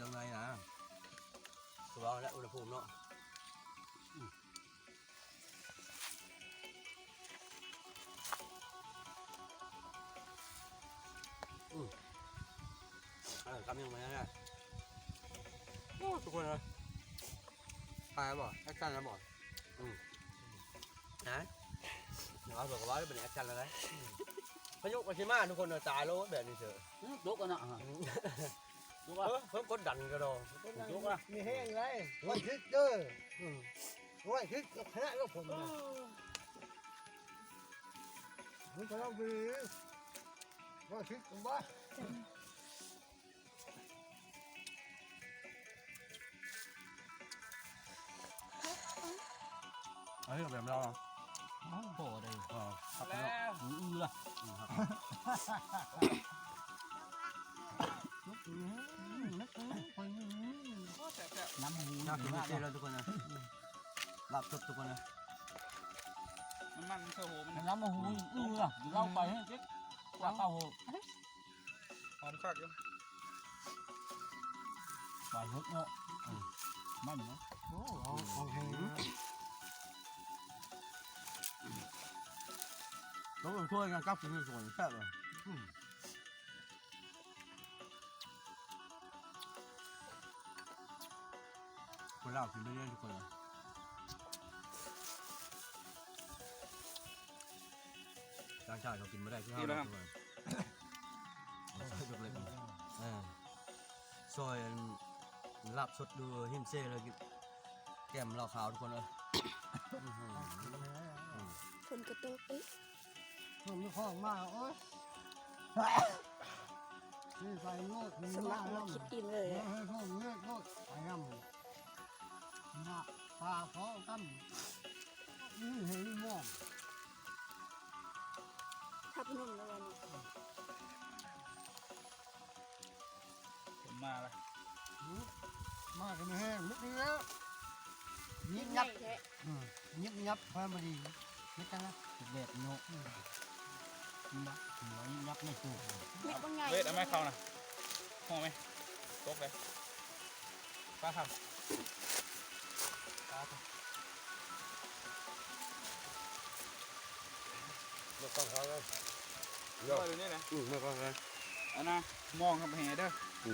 ຈັ່ງໃດນະ ຄືວ່າແຫຼະ ອຸນຫະພູມເນາະ. ອືມ ອືມ ເອີ ກຳຍັງມາແລ້ວ ໂອ້ ທຸກຄົນເອີຍ ຖ່າຍແລ້ວບໍ່? ແອັກຊັນແລ້ວບໍ່? ອືມ ຮະ ເອົາຕົວກະວ່າເປັນແອັກຊັນແລ້ວໄດ໋ ພາຍຸກໍຊິມາ ທຸກຄົນເອີຍ ຕາຍໂລດແບບນີ້ເຊີ ອືມ ຕົກກັນນະ ອືມ ຕົກ ເອີ ເພີ່ມກົດດັນກະດອກ ຕົກ ມີແຮງໄດ໋ ວັນທິດເດີ ອືມ ວັນທິດກໍຊະນະແລ້ວ ຝົນນະ ມັນກະລອງດີ ວ່າຄິດວ່າ ອັນນີ້ກໍແບບລາວ ເອົາ ພໍໄດ້ ເອີ ຄັກແລ້ວ ອື ອືລະ ອື ຄັກ ອື ອື ນ້ຳຫູ ໜ້າກິນເຕັມເລີຍທຸກຄົນເອີຍ ລາບສົດທຸກຄົນເອີຍ ນ້ຳມັນເຂົ້າຫູ ນ້ຳຫູ ອືລະ ເລົ່າໄປໃຫ້ເຈັກ ວ່າເຂົ້າຫູ ຫອມຄັກຢູ່ ປາເຫັດເນາະ ມັນເນາະ ໂອ້ ເອົາ ເອົາແຮງ ຕ້ອງຊ່ວຍກັນກັບກິນຢູ່ສວນແຊບເລີຍ ອື ຄົນລາວກິນໄປເລື້ອຍທຸກຄົນ ຕ່າງຊາດເຂົາກິນບໍ່ໄດ້ຄືເຮົາ ເອີ ຊອຍເລັກໆ ເອີ ຊອຍອັນ ລາບສົດຢູ່ຮິມເຊເລີຍ ແກ້ມເຫຼົ້າຂາວທຸກຄົນເອີຍ ອື ຝົນກະຕົກເອີຍ ຝົນມັນຄອງມາ ໂອ້ຍ ນີ້ໃສ່ໂລດ ນີ້ ສະໝັກມາ ມາກິນອີ່ມເລີຍ ໃຫ້ເພິ່ນເລີດໂລດ ໄປນຳ ໜັກປາເຂົາກຳ ນີ້ເຫັນໝໍ້ ທັບໜົມແລ້ວວັນນີ້ ມາລະ ມາກໍມີແຮງ ເຮັດດີແລ້ວ ຍິບຍັບ ຍິບຍັບ ພໍພໍດີ ເຮັດຈັ່ງນະ ແບບເນາະ ຍິບຍັບໃນຕູ້ ເວດ ເອົາໄມ້ເຂົ້ານະ ຫໍ່ໄໝ ຕົກເລີຍ ປາທຳ ປາທຳ ເອົາກ້ອງເຂົາເລີຍ ເອົາຢູ່ນີ້ນະ ອື ເອົາກ້ອງເຂົາ ອັນນະ ມອງເຂົ້າໄປເດີ ອື